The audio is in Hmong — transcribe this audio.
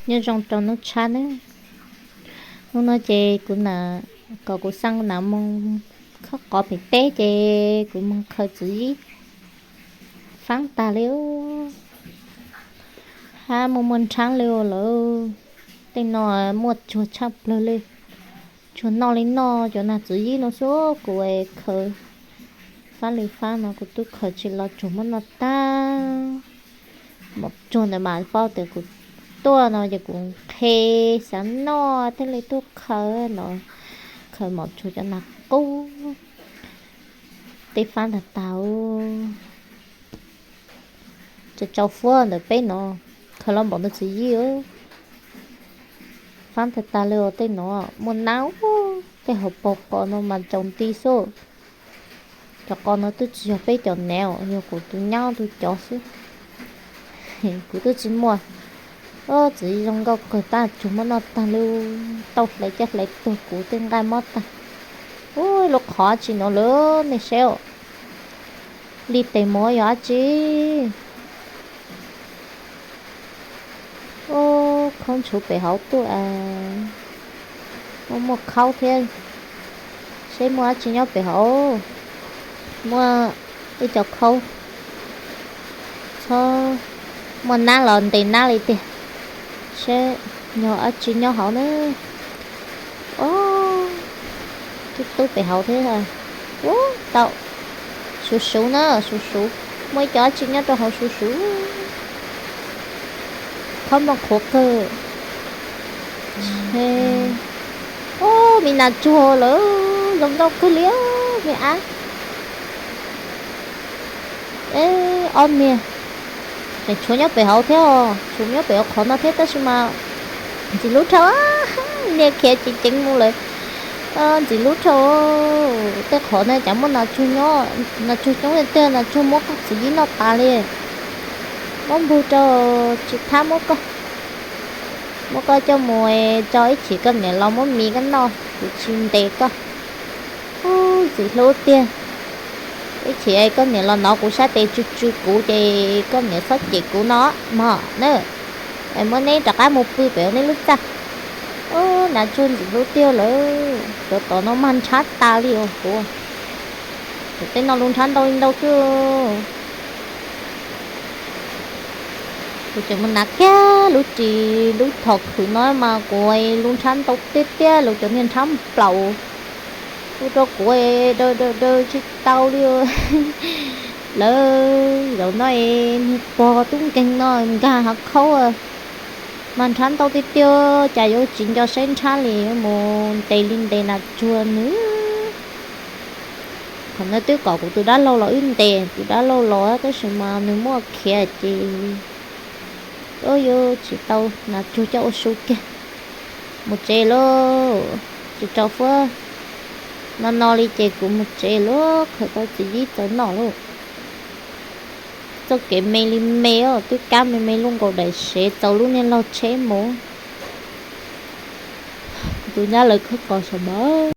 Nyob zoo rau hnub tshab nawb. Hnub no ces kuv na, kom kuv xaa na mus khawb qos pem teb ces kuv mus khaws txwv yib faab tag li. Hab muaj muaj nrhav li lawm. Tej no muaj tsuag tshaj plawg li. Tsuag noj li noj cov nag txwv yib no xwb kuv khaws faab li faab no kuv tub khaws tsis los tsuag muab noj tag. Maum tsuag ntawd mas paub tias kuv tuaj no ces kuv qhe xav noj thiaj li tuaj khaws no. Khaws maum tsuag cov nag qub tej faab tag tag. Tsa tsau fuab ntawm peb no, khaws los npaum ntawd txwv yib. Faab tag tag li os tej no, muaj nab, tej hauv paus qos no mas tsaus nti xwb. Cov qos no twb tsis yog peb cov nav, yog kuv tus nyab tus cov xwb. Kuv twb tsis muaj. Txwv yib zoo nkauj kawg tab tsuag muab noj tag li, tau hlais caj hlais tuag kuv tej nqaij mob tag. Ua lub qhov tsis no lawm nej saib. Li tes muag yog dab tsi? Ua khaub ntshuv pem hauv tuaj. Muaj muaj khaub thiab. Seb muaj dab tsi nyob pem hauv. Muaj ib co khaub. Txhob muaj nab los ntes nab li tiag. Seb yog dab tsi nyob hauv na. Ua tub tub pem hauv thiab. Ua tau. Suv suv na, suv suv. Muaj ib co dab tsi nyob rau hauv suv suv. Khaub nplooj qhuav kawg. Ua me nas tsuag lawm, zoo nkauj kawg li me ab. Ob niag tseem tshuav nyob pem hauv thiab os, tshuav nyob pem hauv qhov no thiab tab sis mas ntxim hlub dhau. Niag khiav ceev ceev mus lawm, ntxim hlub dhau. Tej qhov no cas muaj nas tsuag nyob, nas tsuag coob tiag tiag, nas tsuag muab koj txwv yib noj tas li. Muab npog rau, tsis thab muab koj, muab koj coj mus tso ib chim koj niam los muab mis koj noj, kuv tsis ntes koj. Ub, ntxim hlub tiag. Ib chim koj niam los nov kuv sab tes tsw tsw kuv ces koj niam txhob cem kuv no mog na. Muab neb rov qab mus pw pem neb lub txaj. Ub, nas tsuag ntxim hlub tiag lawm, cov tom no mag nrhab tas li os kuv. Cov tej no lub nrhab ntau li ntau xwb. Kuv tseem mus hnav kiag lub ris lub thom khwm no mas kuv lub nrhab ntau tiag tiag, lub cov niag nrhab nplaum. Ua rau kuv daws daws daws tsis tau li. Lawv zaum no niag pog tub nkeeg no nkag hav khaub, mas nrhab ntau tiag tiag, cas yuav tsis nco saib nrhab li, yuav mus ntes li ntes nas tsuag nws. Qhov no twb kom kuv tus dab laug los wb ntes, tus dab laug los tab sis mas nws muaj khiav ces yuav tsis tau nas tsuag coj ua su kiag. Mus tsev lauj, tsis tso fuab. No no li ces kuv mus tsev lauj, khaws tau txiv yib txaus noj lauj. Txoj kev me li me os, twb kab me me luj nkaus daim sev txaus lub niag laug tsheb mus. Kuv tus nyab lawv khawb qos saum mas